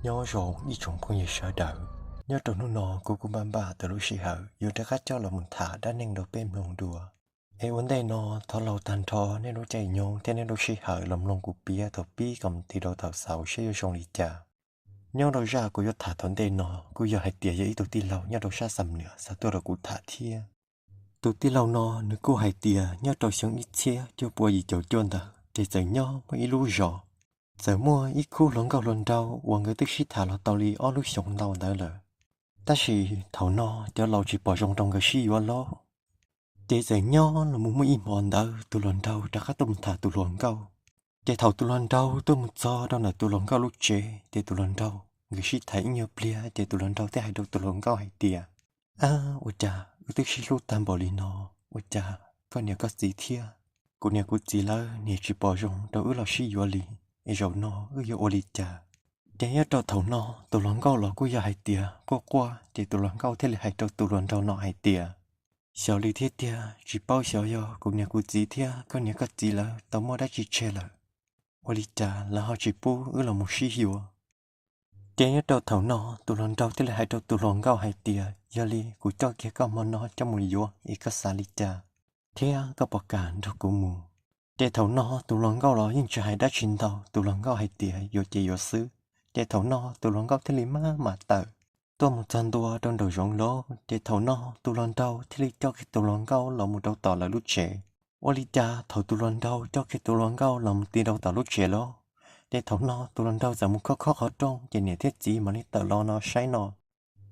Nyob zoo ib tsoom phooj ywg sawv daws, nyob rau hnub no kuv kuj npaj npaj tau lub sij hawm yuav rov qab coj los mus tham dab neeg rau peb mloog dua. Es ua ntej no thov laug tag nrho nej lub caij nyoog thiab nej lub sij hawm los mloog kuv piav thaum pib kom mus ti rau thaum xaus seb yuav zoo li cas. Nyob rau zaj kuv yuav tham thaum ntej no kuj yog hais tias yog ib tug tij laug nyob rau sab Xam Nuas xa tuaj rau kuv tham thiab. Tus tij laug no nws kuj hais tias nyob rau xyoo ib txhiab cuaj pua yim caum cuaj ntawd ces txawm nyob muaj ib lub zos, txawm muaj ib khub hluas nkauj hluas nraug uas nkawd twb sib tham los tau li ob lub xyoos ntau ntawd lawm. Tab sis thaum no cov laus tsis pom zoo rau nkawd sib yuav lawm. Ces txawm nyob los mus muaj ib hmo ntawd tus hluas nraug rov qab tuaj mus tham tus hluas nkauj. Ces thaum tus hluas nraug tuaj mus txog rau ntawm tus hluas nkauj lub tsev ces tus hluas nraug nkawd sib tham ib nyuag pliag ces tus hluas nraug thiaj hais rau tus hluas nkauj hais tias, Ab, ua cas wb twb sib hlub tag npaum li no, ua cas koj niam koj txiv thiab kuv niam kuv txiv lawv niam tsis pom zoo rau wb los sib yuav li, es zaum no wb yuav ua li cas? Ces nyob rau thaum no tus hluas nkauj los kuj yog hais tias quaj quaj ces tus hluas nkauj thiaj li hais rau tus hluas nraug no hais tias, Xyov li thiab tiag, tsis paub xyov yog kuv niam kuv txiv thiab koj niam koj txiv lawv tau muaj dab tsi tseg lawm, ua li cas lawv ho tsis pub wb los mus sib yuav? Ces nyob rau thaum no tus hluas nraug thiaj li hais rau tus hluas nkauj hais tias, Yog li kuv coj kiag koj hmo no coj mus yuav es koj xav li cas, thiab koj puas kam nrog kuv mus? Ces thaum no tus hluas nkauj los yeej tsis hais dab tsi ntau, tus hluas nkauj hais tias yuav ces yuav xwb. Ces thaum no tus hluas nkauj thiaj li maj mam tawm tuaj mus txog ntua rau nraum zoov lawm. Ces thaum no tus hluas nraug thiaj li coj kiag tus hluas nkauj los mus rau tom lawv lub tsev. Ua li cas thaum tus hluas nraug coj kiag tus hluas nkauj los mus ti rau tom lub tsev lawm, ces thaum no tus hluas nraug txawm mus khob khob qhov rooj ces niam thiab txiv mam li tawm los no saib no.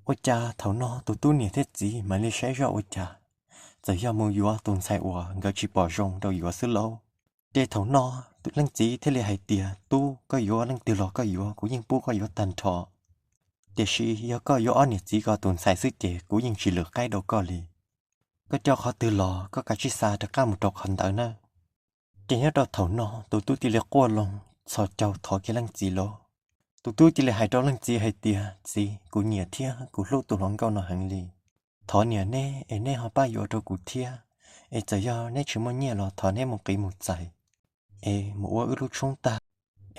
Ua cas thaum no tus tub niam thiab txiv mam li saib zoj ua cas txawm yog mus yuav tus ntxhais uas nkawd tsis pom zoo rau yuav xwb lauj. Ces thaum no leej txiv thiaj li hais tias, Tub, koj yuav leej twg los koj yuav, kuv yeej pub koj yuav tag nrho. Tiam sis yog koj yuav ob niam txiv ko tus ntxhais xwb ces kuv yeej tsis lwm qaib rau koj li. Koj coj qhov twg los koj kav tsij xa rov qab mus rau qhov ntawd na. Ces nyob rau thaum no tus tub cia li quaj loo txhos caug thov kiag leej txiv lawm. Tus tub cia li hais rau leej txiv hais tias, Txiv, kuv nyiam thiab kuv hlub tus hluas nkauj no heev li. Thov niam neb es neb ho pab yuav rau kuv thiab. Es txawm yog neb tsis muaj nyiaj los thov neb mus qiv mus txais es mus ua wb lub tshoob tag,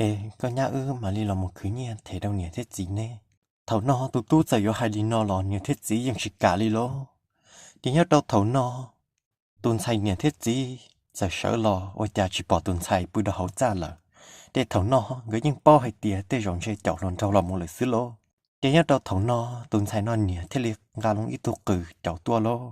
es koj nyab wb mam li los mus khwv nyiaj them rau niam thiab txiv neb. Thaum no tus tub txawm yuav hais li no los niam thiab txiv yeej tsis kam li lauj. Ces nyob rau thaum no tus ntxhais niam thiab txiv txawm sawv los ua cas tsis pom tus ntxhais pw rau hauv txaj lawm. Ces thaum no nkawd yeej paub hais tias tej zaum ntshe caum hluas nraug los mus lawm xwb lauj. Ces nyob rau thaum no tus ntxhais no niam thiaj li nqa loo ib tug qws caum tuaj lauj.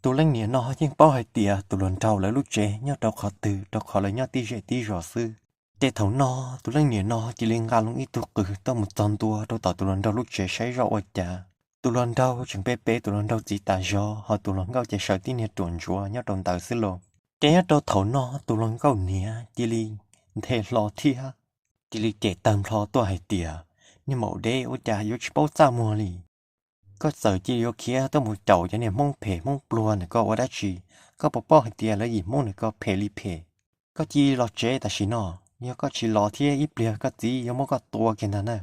Tus leej niam no yeej paub hais tias tus hluas nraug lawv lub tsev nyob rau qhov twg rau qhov lawv nyob tib zej tib zos xwb. Ces thaum no tus leej niam no cia li nqa loo ib tug qws tuaj mus txog ntua rau tom tus hluas nraug lub tsev saib zoj ua cas tus hluas nraug tseem pe pe tus hluas nraug txiv tas zog, ho tus hluas nkauj ces sawv tib niag ruam ntsuav nyob rau ntawd xwb lauj. Ces nyob rau thaum no tus hluas nkauj niam cia li nthe hlo thiab cia li cem tawg nplho tuaj hais tias, Niag maum dev, ua cas yuav tsis paub txaj muag li? Koj txawm cia li yuav khiav tuaj mus caum cov niag Hmoob phem Hmoob pluag ntawm ko ua dab tsi? Koj puas paub hais tias lawv yim Hmoob ntawm ko phem li phem? Koj cia li los tsev tam sim no, yog koj tsis los thiab ib pliag koj txiv yuav muab koj tua kiag ntag na.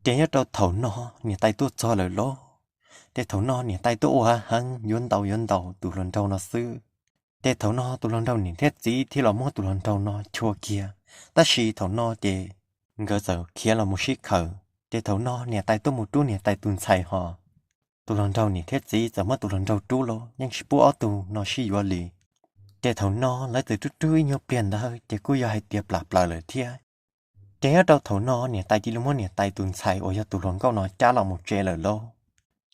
Ces nyob rau thaum no niam tais tuaj txog lawm lauj. Ces thaum no niam tais tuaj ua hav heev yuav ntaus yuav ntaus tus hluas nraug no xwb. Ces thaum no tus hluas nraug niam thiab txiv thiaj los muab tus hluas nraug no chua kiag. Tab sis thaum no ces nkawd txawm khiav los mus sib khaws. Ces thaum no niam tais tuaj mus rub niam tais tus ntxhais ho tus hluas nraug niam thiab txiv txawm muab tus hluas nraug rub los yeej tsis pub ob tug no sib yuav li. Ces thaum no lawv txawm rub rub ib nyuag pliag ntawd ces kuj yog hais tias plam plaws lawm thiab. Ces nyob rau thaum no niam tais cia li muab niam tais tus ntxhais uas yog tus hluas nkauj no cab los mus tsev lawm lauj.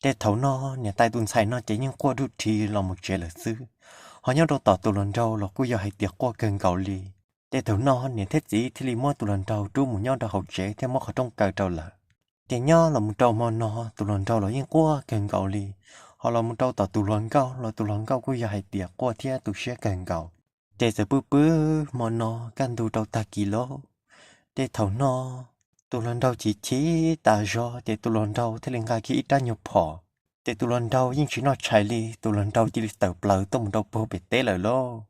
Ces thaum no niam tais tus ntxhais no ces yeej quaj ruj rhi los mus tsev lawm xwb. Ho nyob rau tom tus hluas nraug los kuj yog hais tias quaj kawg nkaus li. Ces thaum no niam thiab txiv thiaj li muab tus hluas nraug rub mus nyob rau hauv tsev thiab muab qhov rooj kaw rau lawm. Ces nyob los mus rau hmo no tus hluas nraug los yeej quaj kawg nkaus li. Ho los mus rau tom tus hluas nkauj los tus hluas nkauj kuj yog hais tias quaj thiab tu siab kawg nkaus. Ces txawm pw pw hmo no kaj ntug rau tag kis lauj. Ces thaum no tus hluas nraug chim chim tas zog ces tus hluas nraug thiaj li nqa kiag ib rab nyuag phom. Ces tus hluas nraug yeej tsis noj tshais li, tus hluas nraug cia li tawm plaws tuaj mus rau puag pem teb lawm lauj.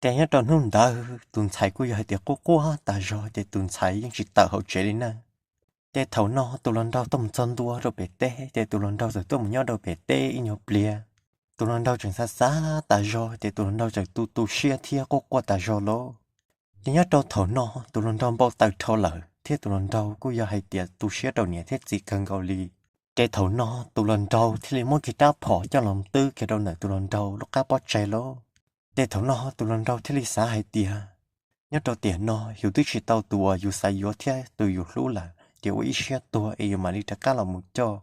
Ces nyob rau hnub ntawd tus ntxhais kuj yog hais tias quaj quaj tas zog ces tus ntxhais yeej tsis tawm hauv tsev li na. Ces thaum no tus hluas nraug tuaj mus txog ntua rau pem teb ces tus hluas nraug txawm tuaj mus nyob rau pem teb ib nyuag pliag. Tus hluas nraug tseem xav xav tas zog ces tus hluas nraug txawm tu tu siab thiab quaj quaj tas zog lauj. Ces nyob rau thaum no tus hluas nraug npau taws dhau lawm thiab tus hluas nraug kuj yog hais tias tu siab rau niam thiab txiv kawg nkaus li. Ces thaum no tus hluas nraug thiaj li muab kiag rab phom coj los twb kiag rau ntawm tus hluas nraug lub qab pob tsaig lauj. Ces thaum no tus hluas nraug thiaj li xav hais tias, nyob rau tiam no yus twb tsis tau tus uas yus xav yuav thiab tus yus hlub lawm, ces ua ib siab tuag es yus mam li rov qab los mus coj,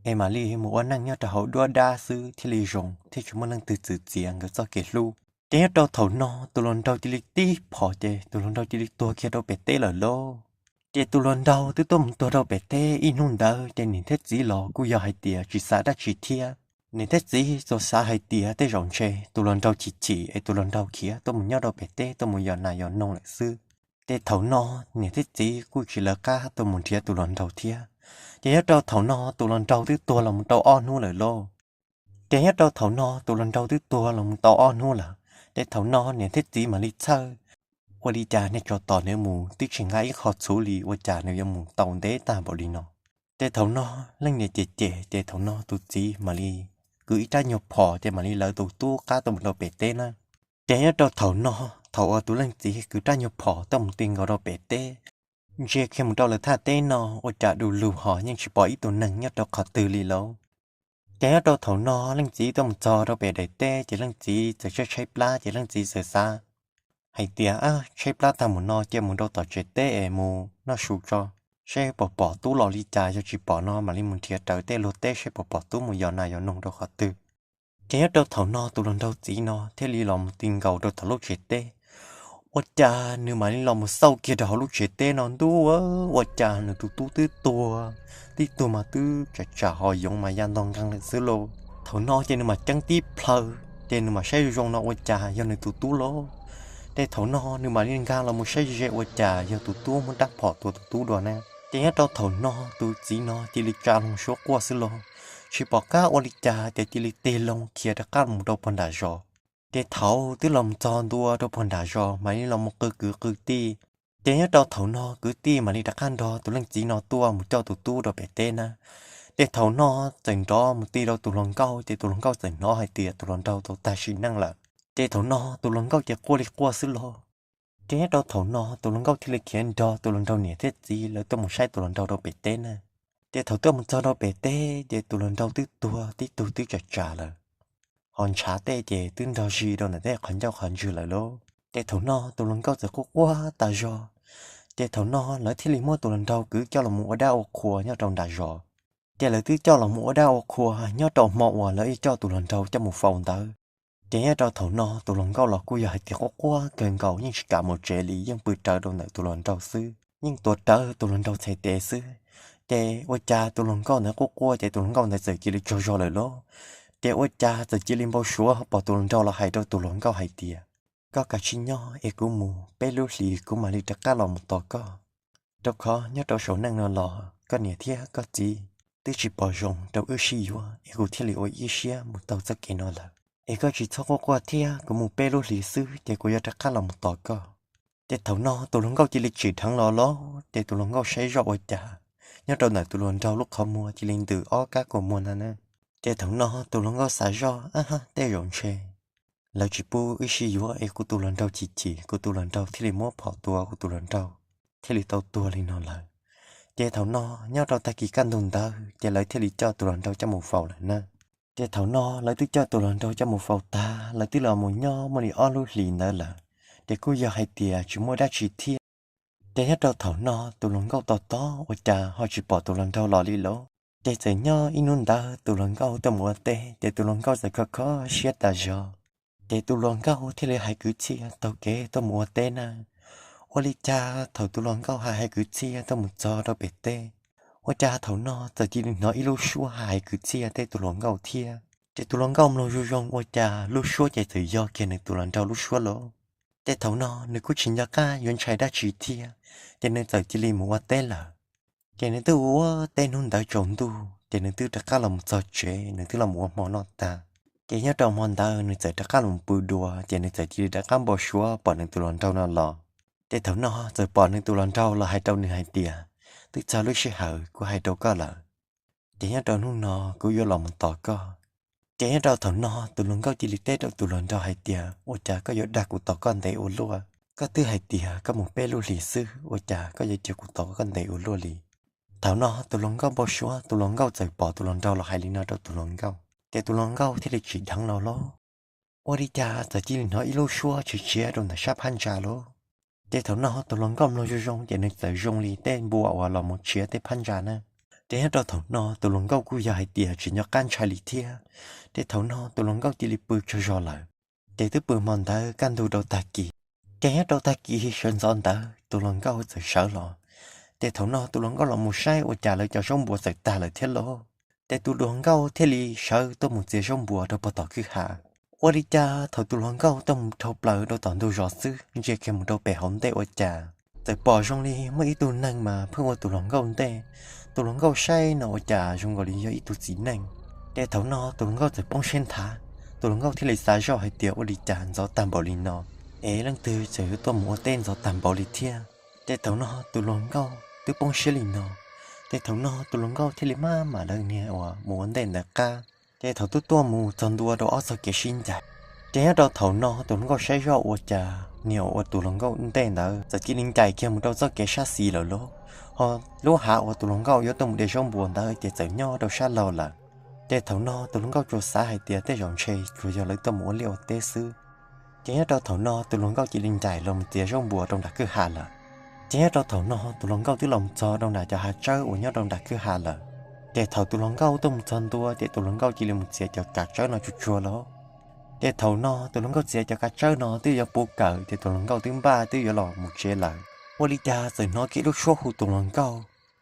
es mam li mus ua neej nyob rau hauv duab dab xwb thiaj li zoo thiab tsis muaj leej twg txwv txiav nkawd txoj kev hlub. Ces nyob rau thaum no tus hluas nraug cia li tib phom ces tus hluas nraug cia li tuag kiag rau pem teb lawm lauj. Ces tus hluas nraug twb tuaj mus tuag rau pem teb ib hnub ntawd ces niam thiab txiv los kuj yog hais tias tsis xav dab tsi thiab. Niam thiab txiv tsuas xav hais tias tej zaum ntshe tus hluas nraug chim chim es tus hluas nraug khiav tuaj mus nyob rau pem teb tuaj mus yos nas yos noog lawm xwb. Ces thaum no niam thiab txiv kuj tsis lawv qab tuaj mus nrhiav tus hluas nraug thiab. Ces nyob rau thaum no tus hluas nraug twb tuag los mus rau ob hnub lawm lauj. Ces nyob rau thaum no tus hluas nraug twb tuag los mus tau ob hnub lawm, ces thaum no niam thiab txiv mam li txhawj, ua li cas nej tso tos nws mus twb tsis nqa ib qho txhuv li, ua cas nws yuav mus tau ntev tag npaum li no. Ces thaum no leej niam cem cem, ces thaum no tus txiv mam li kwv ib rab nyuag phom ces mam li lawv tus tub qab tuaj mus rau pem teb na. Ces nyob rau thaum no, thaum uas tus leej txiv kwv rab nyuag phom tuaj mus ti nkaus rau pem teb, ntsia kiag mus rau lawv thaj teb no, ua cas du lug ho yeej tsis pom ib tug neeg nyob rau qhov twg li lauj. Ces nyob rau thaum no leej txiv tuaj mus txog rau pem daim teb ces leej txiv txawm tshaib tshaib plab ces leej txiv txawm xav hais tias, ab, tshaib plab tag mus no cia mus rau tom tsev teb es mus noj su tso, seb puas pom tub los li cas, yog tsis pom no mam li mus nrhiav raws tej luag teb seb puas pom tub mus yos nas yos noog rau qhov twg. Ces nyob rau thaum no tus hluas nraug txiv no thiaj li los mus ti nkaus rau tom lub tsev teb. Ua cas nws mam li los mus xauj kiag rau hauv lub tsev teb no ntuj, ua cas nws tus tub twb tuag, tib tug mas twb tsam tsam ho yoov mas ya ntog nkeeg lawm xwb lauj. Thaum no ces nws mam ceeb tib plhaw, ces nws mam saib zoo no ua cas yog nws tus tub lauj. Ces thaum no nws mam li nkag los mus saib ze ua cas yog tus tub muab rab phom tua tus tub dua na. Ces nyob rau thaum no tus txiv no cia li tsa loo suab quaj xwb lauj, tsis pom qab ua li cas ces cia li tig loo khiav rov qab mus rau puag nram zos. Ces thaum twb los mus txog ntua rau puag nram zos mam li los mus qw kwv qw tij. Ces nyob rau thaum no kwv tij mam li rov qab nrog tus leej txiv no tuaj mus coj tus tub rau pem teb na. Ces thaum no txawm nrov mus ti rau tus hluas nkauj ces tus hluas nkauj txawm hnov hais tias tus hluas nraug tau tag sim neej lawm. Ces thaum no tus hluas nkauj ces quaj li quaj xwb lauj. Ces nyob rau thaum no tus hluas nkauj thiaj li khiav nrog tus hluas nraug niam thiab txiv lawv tuaj mus saib tus hluas nraug rau pem teb na. Ces thaum tuaj mus txog rau pem teb ces tus hluas nraug twb tuag tib tug twb tsam tsam lawm, ho ntshav tej ces twb ntog zig rau ntawm tej qhov ncauj qhov ntswg lawm lauj. Ces thaum no tus hluas nkauj txawm quaj quaj tas zog. Ces thaum no lawv thiaj li muab tus hluas nraug kwv coj los mus ua dab ua qhua nyob rau nram zos. Ces lawv twb coj los mus ua dab ua qhua nyob rau hmo uas lawv ib coj tus hluas nraug coj mus faus ntawd. Ces nyob rau thaum no tus hluas nkauj los kuj yog hais tias quaj quaj kawg nkaus yeej tsis kam mus tsev li, yeej pw rawv rau ntawm tus hluas nraug xwb, yeej tuav rawv tus hluas nraug txhais tes xwb. Ces ua cas tus hluas nkauj ntawd quaj quaj ces tus hluas nkauj ntawd txawm cia li tsaug zog lawm lauj. Ces ua cas txawm cia li npau suav pom tus hluas nraug los hais rau tus hluas nkauj hais tias, koj kav tsij nyob es kuv mus peb lub hlis kuv mam li rov qab los mus tos koj. Rau qhov nyob rau saum neej no los koj niam thiab koj txiv twb tsis pom zoo rau wb sib yuav es kuv thiaj li ua ib siab mus taug txoj kev no lawm. Es koj tsis txhob quaj quaj thiab, kuv mus peb lub hlis xwb ces kuv yuav rov qab los mus tos koj. Ces thaum no tus hluas nkauj cia li tsim dheev los los ces tus hluas nkauj saib zoj ua cas nyob rau ntawm tus hluas nraug lub qhov muag cia li ntws ob kab kua muag ntag na. Ces thaum no tus hluas nkauj xav zoj, ab ha, tej zaum ntshe lawv tsis pub wb sib yuav es kuv tus hluas nraug chim chim, kuv tus hluas nraug thiaj li muab phom tua kuv tus hluas nraug thiaj li tau tuag li no lawm. Ces thaum no nyob rau tag kis kaj ntug ntawd ces lawv thiaj li coj tus hluas nraug coj mus faus lawm na. Ces thaum no lawv twb coj tus hluas nraug coj mus faus tag, lawv twb los mus nyob muaj li ob lub hlis ntawd lawm, ces kuj yog hais tias tsis muaj dab tsi thiab. Ces nyob rau thaum no tus hluas nkauj tos tos ua cas ho tsis pom tus hluas nraug los li lauj. Ces txawm nyob ib hnub ntawd tus hluas nkauj tuaj mus ua teb, ces tus hluas nkauj txawm kho kho siab tas zog. Ces tus hluas nkauj thiaj li hais kwv txhiaj taug kev tuaj mus ua teb na. Ua li cas thaum tus hluas nkauj hais hais kwv txhiaj tuaj mus txog rau pem teb, ua cas thaum no txawm cia li hnov ib lub suab hais hais kwv txhiaj tej tus hluas nkauj thiab. Ces tus hluas nkauj mloog zoo zoo ua cas lub suab ces txawm yog kiag nws tus hluas nraug lub suab lauj. Ces thaum no nws kuj tsis nco qab yuav ntshai dab tsi thiab, ces nws txawm cia li mus ua teb lawm. Ces nws twb ua teb hnub ntawd tsaus ntuj ces nws twb rov qab los mus txog tsev, nws twb los mus ua hmo noj tag. Ces nyob rau hmo ntawd nws txawm rov qab los mus pw dua, ces nws txawm cia li rov qab npau suav pom nws tus hluas nraug no los. Ces thaum no txawm pom nws tus hluas nraug los hais rau nws hais tias, twb txog lub sij hawm kuv hais rau koj lawm, ces nyob rau hnub no kuv yuav los mus tos koj. Ces nyob rau thaum no tus hluas nkauj cia li teb rau tus hluas nraug hais tias, ua cas koj yuav dag kuv tos koj ntev ua luaj? Koj twb hais tias koj mus peb lub hlis xwb, ua cas koj yuav cia kuv tos koj ntev ua luaj li? Thaum no tus hluas nkauj npau suav, tus hluas nkauj txawm pom tus hluas nraug los hais li no rau tus hluas nkauj, ces tus hluas nkauj thiaj li tsim dheev los lauj. Ua li cas txawm cia li hnov ib lub suab tshiav tshiav rau ntawm sab phab ntsa lauj. Ces thaum no tus hluas nkauj mloog zoo zoo ces nws txawm zoo li tej npua uas los mus tshiav tej phab ntsa na. Ces nyob rau thaum no tus hluas nkauj kuj yog hais tias tsis nco qab ntshai li thiab. Ces thaum no tus hluas nkauj cia li pw tsaug zog lawm. Ces twb pw hmo ntawd kaj ntug rau tag kis. Ces nyob rau tag kis sawv ntxov ntawd tus hluas nkauj txawm sawv los. Ces thaum no tus hluas nkauj los mus saib ua cas lawv cov zaub npua txawm tag lawm thiab lauj. Ces tus hluas nkauj thiaj li sawv tuaj mus txiav zaub npua rau pog tom kwj ha. Ua li cas thaum tus hluas nkauj tuaj mus dhau plaws rau tom ntug zos xwb, ntsia kiag mus rau pem hauv ntej ua cas txawm pom zoo li muaj ib tug neeg mas pheej ua tus hluas nkauj ntej. Tus hluas nkauj saib no ua cas zoo nkaus li yog ib tug txiv neej. Ces thaum no tus hluas nkauj txawm poob siab nthav, tus hluas nkauj thiaj li xav zoj hais tias ua li cas ntxov tag npaum li no es leej twg txawm yuav tuaj mus ua teb ntxov tag npaum li thiab. Ces thaum no tus hluas nkauj twb poob siab li no, ces thaum no tus hluas nkauj thiaj li maj mam lawv niag uas mus ua ntej ntawd qab. Ces thaum twb tuaj mus txog ntua rau ob txoj kev sib ncaim, ces nyob rau thaum no tus hluas nkauj saib zoj ua cas niag uas ua tus hluas nkauj ntej ntawd txawm cia li ncaim kiag mus rau txoj kev sab xis lawm lauj. Ho lub hav uas tus hluas nkauj yuav tuaj mus de zaub npua ntawd ces txawm nyob rau sab laug lawm. Ces thaum no tus hluas nkauj tsuas xav hais tias tej zaum ntshe tsuas yog lawv tuaj mus ua liaj ua teb xwb. Ces nyob rau thaum no tus hluas nkauj cia li ncaim los mus txiav zaub npua rau nram kwj ha lawm. Ces nyob rau thaum no tus hluas nkauj twb los mus txog rau nram cov hav tsawb uas nyob rau nram kwj ha lawm. Ces thaum tus hluas nkauj tuaj mus txog ntua ces tus hluas nkauj cia li mus txiav cov kav tsawb no tsuag tsuag lauj. Ces thaum no tus hluas nkauj txiav cov kav tsawb no twb yuav puv kawm ces tus hluas nkauj twb npaj twb yuav los mus tsev lawm. Ua li cas txawm hnov kiag lub suab hu tus hluas nkauj.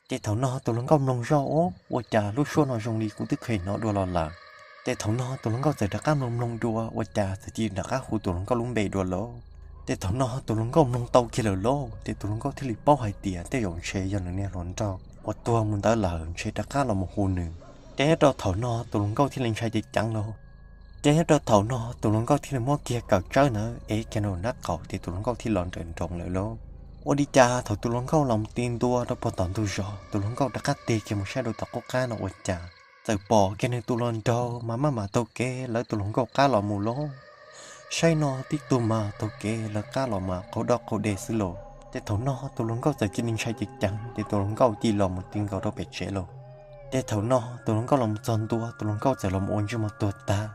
Ces thaum no tus hluas nkauj mloog zoj, Ua cas lub suab no zoo li kuv twb kheev hnov dua los lawm? Ces thaum no tus hluas nkauj txawm rov qab mloog mloog dua ua cas txawm cia li rov qab hu tus hluas nkauj lub npe dua lauj. Ces thaum no tus hluas nkauj mloog tau kiag lawm lauj, ces tus hluas nkauj thiaj li paub hais tias tej zaum ntshe yog nws niag hluas nraug uas tuag mus ntawd lawm ntshe rov qab los mus hu nws. Ces nyob rau thaum no tus hluas nkauj thiaj li ntshai ceev ceev lauj. Ces nyob rau thaum no tus hluas nkauj thiaj li muab kiag kav tsawb ntawd ev kiag nram nraub qaum ces tus hluas nkauj thiaj li los nrawm nroos lawm lauj. Ua li cas thaum tus hluas nkauj los mus ti ntua rau puag tom ntug zos tus hluas nkauj rov qab tig kiag mus saib rau tom qub qab no ua cas txawm pom kiag nws tus hluas nraug mas maj mam taug kev lawv tus hluas nkauj qab los mus lauj. Saib no tib tug mas taug kev lawv qab los mas qaug doj qaug de xwb lauj. Ces thaum no tus hluas nkauj txawm cia li ntshai ceev ceev ces tus hluas nkauj cia li los mus ti nkaus rau pem tsev lauj. Ces thaum no tus hluas nkauj los mus txog ntua tus hluas nkauj txawm los mus ua ntsej muag tuag tag.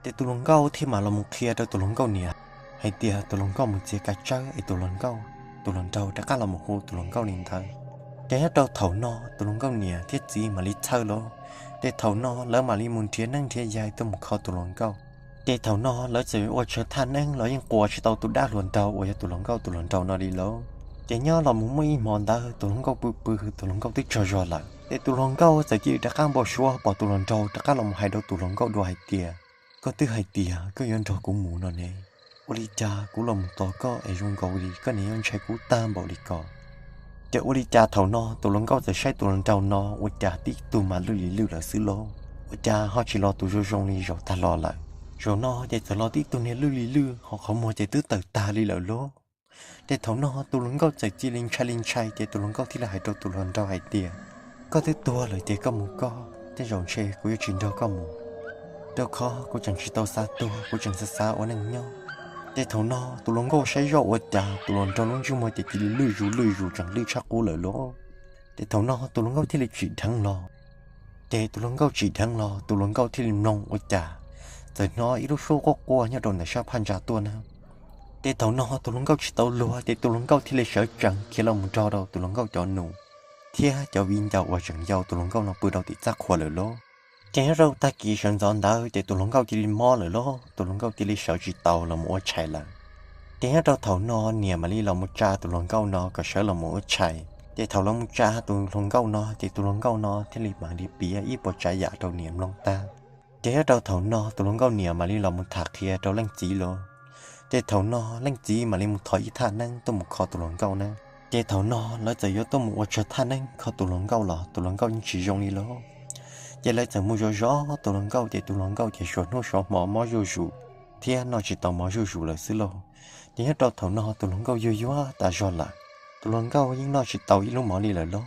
Ces tus hluas nkauj thiaj mam los mus qhia rau tus hluas nkauj niam hais tias tus hluas nkauj mus txiav kav tsawb es tus hluas nkauj, tus hluas nraug rov qab los mus hu tus hluas nkauj li ntawd. Ces nyob rau thaum no tus hluas nkauj niam thiab txiv mam li txhawj lauj. Ces thaum no lawv mam li mus nrhiav neeb nrhiav yaig tuaj mus kho tus hluas nkauj. Ces thaum no lawv txawm ua tsawg thaj neeb los yeej qua tsis tau tus dab hluas nraug uas yog tus hluas nkauj tus hluas nraug no li lauj. Ces nyob los mus muaj ib hmo ntawd tus hluas nkauj pw pw tus hluas nkauj twb tsaug zog lawm ces tus hluas nkauj txawm cia li rov qab npau suav pom tus hluas nraug rov qab los mus hais rau tus hluas nkauj dua hais tias, Koj twb hais tias koj yuav nrog kuv mus no ne, ua li cas kuv los mus tos koj es zoo nkaus li koj niaj yuav ntshai kuv tag npaum li ko? Ces ua li cas thaum no tus hluas nkauj txawm saib tus hluas nraug no ua cas tib tug mas lwj li lwj lawm xwb lauj. Ua cas ho tsis los tus zoo zoo li zaum tag los lawm? Zaum no ces txawm los tib tug niag lwj li lwj ho qhov muag ces twb tawm tag li lawm lauj. Ces thaum no tus hluas nkauj txawm cia li ntshai li ntshai ces tus hluas nkauj thiaj li hais rau tus hluas nraug hais tias, Koj twb tuag lawm ces koj mus koj, tej zaum ntshe kuv yuav tsis nrog koj mus, rau qhov kuv tseem tsis tau xav tuag, kuv tseem xav xav ua neej nyob. Ces thaum no tus hluas nkauj saib zoj ua cas tus hluas nraug lub ntsej muag ces cia li lwj zus lwj zus tseem lwj tshaj qub lawm lauj. Ces thaum no tus hluas nkauj thiaj li tsim dheev los. Ces tus hluas nkauj tsim dheev los tus hluas nkauj thiaj li mloog ua cas txawm hnov ib lub suab quaj quaj nyob rau ntawm sab phaj ntsa tuaj na. Ces thaum no tus hluas nkauj tsis tau luag ces tus hluas nkauj thiaj li sawv tsees khiav los mus nrog rau tus hluas nkauj cov nus thiab cov viv ncaus uas tseem yau tus hluas nkauj no pw rau tim txaj qhua lawm lauj. Ces nyob rau tag kis sawv ntxov ntawd ces tus hluas nkauj cia li mob lawm lauj, tus hluas nkauj cia li sawv tsis tau los mus ua tshais lawm. Ces nyob rau thaum no niam mam li los mus tsa tus hluas nkauj no kom sawv los mus ua tshais. Ces thaum los mus tsa tus hluas nkauj no ces tus hluas nkauj no thiaj li mam li piav ib puas tsav yam rau niam mloog tag. Ces nyob rau thaum no tus hluas nkauj niam mam li los mus tham qhia rau leej txiv lauj. Ces thaum no leej txiv mam li mus thov ib thaj neeb tuaj mus kho tus hluas nkauj na. Ces thaum no lawv txawm yuav tuaj mus ua tsawg thaj neeb kho tus hluas nkauj los tus hluas nkauj yeej tsis zoo li lauj. Ces lawv txawm mus zov zov tus hluas nkauj ces tus hluas nkauj ces suav hnub suav hmo mob zuj zus thiab noj tsis tau mov zuj zus lawm xwb lauj. Ces nyob rau thaum no tus hluas nkauj yuag yuag tas zog lawm, tus hluas nkauj yeej noj tsis tau ib lub mov li lawm lauj.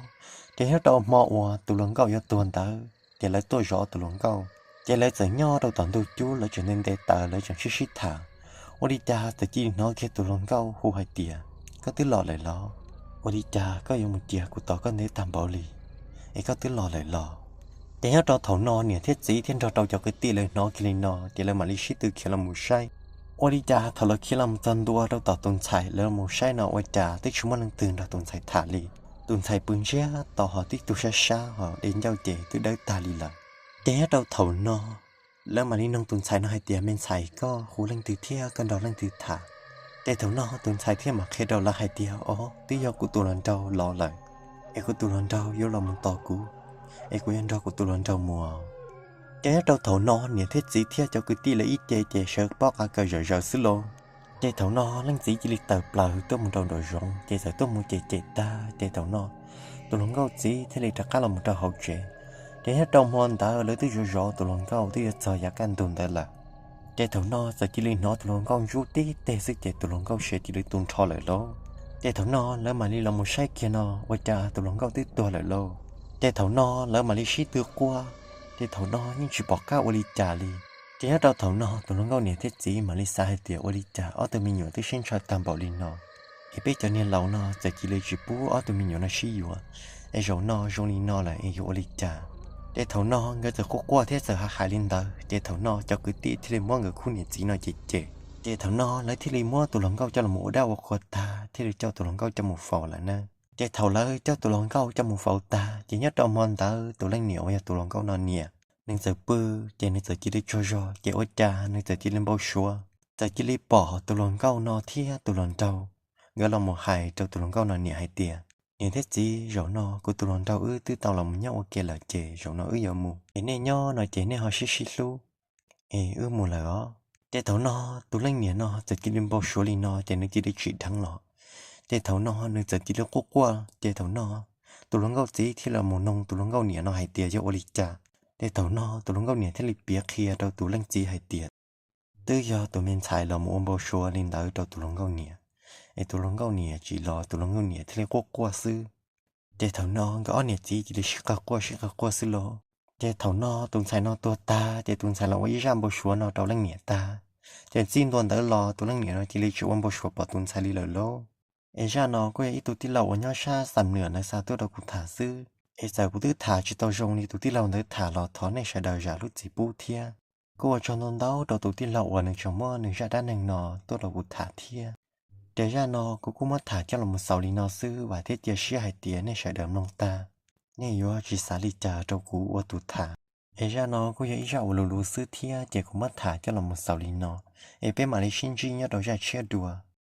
Ces nyob rau hmo uas tus hluas nkauj yuav tuag ntawd ces lawv tuaj zov tus hluas nkauj. Ces lawv txawm nyob rau tom ntug cub lawv tseem nte nte taws lawv tseem sib sib tham. Ua li cas txawm cia li hnov kiag tus hluas nkauj hu hais tias, koj twb los lawm los? Ua li cas koj yuav mus cia kuv tos koj ntev tag npaum li, es koj twb los lawm los? Ces nyob rau thaum no niam thiab txiv thiab nrog rau cov kwv tij lawv hnov kiag li no ces lawv mam li sib tw khiav los mus saib. Ua li cas thaum lawv khiav los mus txog ntua rau tom tus ntxhais lawv los mus saib no ua cas twb tsis muaj leej twg nrog tus ntxhais tham li. Tus ntxhais pw ntsiag to ho tib tug sab sab ho de ncauj ces twb dawb tag li lawm. Ces nyob rau thaum no lawv mam li noog tus ntxhais no hais tias, me ntxhais, koj hu leej twg thiab koj nrog leej twg tham? Ces thaum no tus ntxhais thiaj mam qhia rau lawv hais tias, o, twb yog kuv tus hluas nraug los lawm, es kuv tus hluas nraug yuav los mus tos kuv, es kuv yuav nrog kuv tus hluas nraug mus. Ces nyob rau thaum no niam thiab txiv thiab cov kwv tij lawv ib ce ces sawv pob qa kawm zawm zaws xwb lauj. Ces thaum no leej txiv cia li tawm plaws tuaj mus rau nraum zoov ces txawm tuaj mus cem cem tag ces thaum no tus hluas nkauj txiv thiaj li rov qab los mus rau hauv tsev. Ces nyob rau hmo ntawd lawv twb zov zov tus hluas nkauj twb yuav txog yav kaj ntug ntawd lawm. Ces thaum no txawm cia li hnov tus hluas nkauj ntsub tib teg xwb ces tus hluas nkauj siav cia li tu nrho lawm lauj. Ces thaum no lawv mam li los mus saib kiag no ua cas tus hluas nkauj twb tuag lawm lauj. Ces thaum no lawv mam li sib tw quaj, ces thaum no yeej tsis pom qab ua li cas li. Ces nyob rau thaum no tus hluas nkauj niam thiab txiv mam li xav hais tias, ua li cas ob tug me nyuam twb sib ntshaw tag npaum li no, es peb cov niag laus no txawm cia li tsis pub ob tug me nyuam no sib yuav, es zaum no zoo li no lawm es yuav ua li cas? Ces thaum no nkawd txawm quaj quaj thiab txawm hais hais li ntawd ces thaum no cov kwv tij thiaj li muab nkawd khub niam txiv no cem cem. Ces thaum no lawv thiaj li muab tus hluas nkauj coj los ua dab ua qhua tag thiaj li coj tus hluas nkauj coj mus faus lawm na. Ces thaum lawv coj tus hluas nkauj coj mus faus tag ces nyob rau hmo ntawd tus leej niam uas yog tus hluas nkauj no niam, nws txawm pw, ces nws txawm cia li tsaug zog ces ua cas nws txawm cia li npau suav, txawm cia li pom tus hluas nkauj no thiab tus hluas nraug nkawd los mus hais rau tus hluas nkauj no niam hais tias, niam thiab txiv, zaum no kuv tus hluas nraug wb twb tau los mus nyob ua ke lawm ces zaum no wb yuav mus, es nej nyob no ces nej ho sib sib hlub, es wb mus lawm os. Ces thaum no tus leej niam no txawm cia li npau suav li no ces nws cia li tsim dheev los. Ces thaum no nws txawm cia li quaj quaj ces thaum no tus hluas nkauj txiv thiaj los mus noog tus hluas nkauj niam no hais tias yog ua li cas. Ces thaum no tus hluas nkauj niam thiaj li piav qhia rau tus leej txiv hais tias twb yog tus me ntxhais los mus ua npau suav li ntawd rau tus hluas nkauj niam, es tus hluas nkauj niam tsis los tus hluas nkauj niam thiaj li quaj quaj xwb. Ces thaum no nkawd ob niam txiv cia li sib qawg quaj sib qawg quaj xwb lauj. Ces thaum no tus ntxhais no tuag tag ces tus ntxhais los ua ib zaj npau suav no rau leej niam tag. Ces txij ntua ntawd los tus leej niam no cia li tsis ua npau suav pom tus ntxhais li lawm lauj. Es zaj no kuj yog ib tug tij laug uas nyob sab Xam Nuam ntawd xa tuaj rau kuv tham xwb, es txawm kuv twb tham tsis tau zoo li tus tij laug ntawd tham los thov nej sawv daws zam lub txim pub thiab. Kuj ua tsaug ntau ntau rau tus tij laug uas nws tseem muab nws zaj dab neeg no tuaj rau kuv tham thiab. Ces zaj no kuv kuj muab tham coj los mus xaus li no xwb vam thiab cia siab hais tias nej sawv daws mloog tag, nej yuav tsis xav li cas rau kuv ua tus tham. Es zaj no kuj yog ib zaj uas luv luv xwb thiab ces kuv muab tham coj los mus xaus li no. Es peb mam li sib ntsib nyob rau zaj tshiab dua.